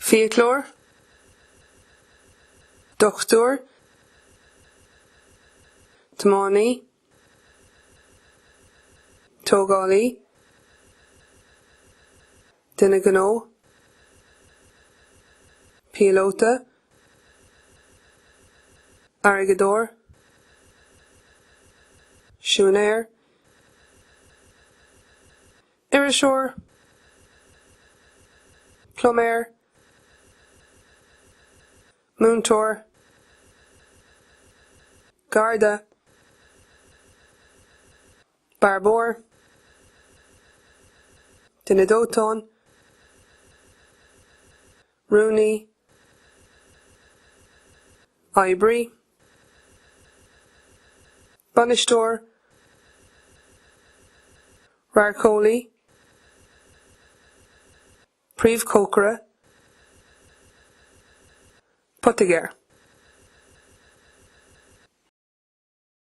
Fiaclóir, Dochtúir, Tiománaí, Tógálaí, Duine gnó, Píolóta, Airgeadóir, Siúinéir, Iriseoir, Pluiméir, Múinteoir, Garda, Bearbóir, Duine dóiteáin, Rúnaí, Oibrí, Bainisteoir, Radharceolaí, Príomhchócaire, Poitigéir.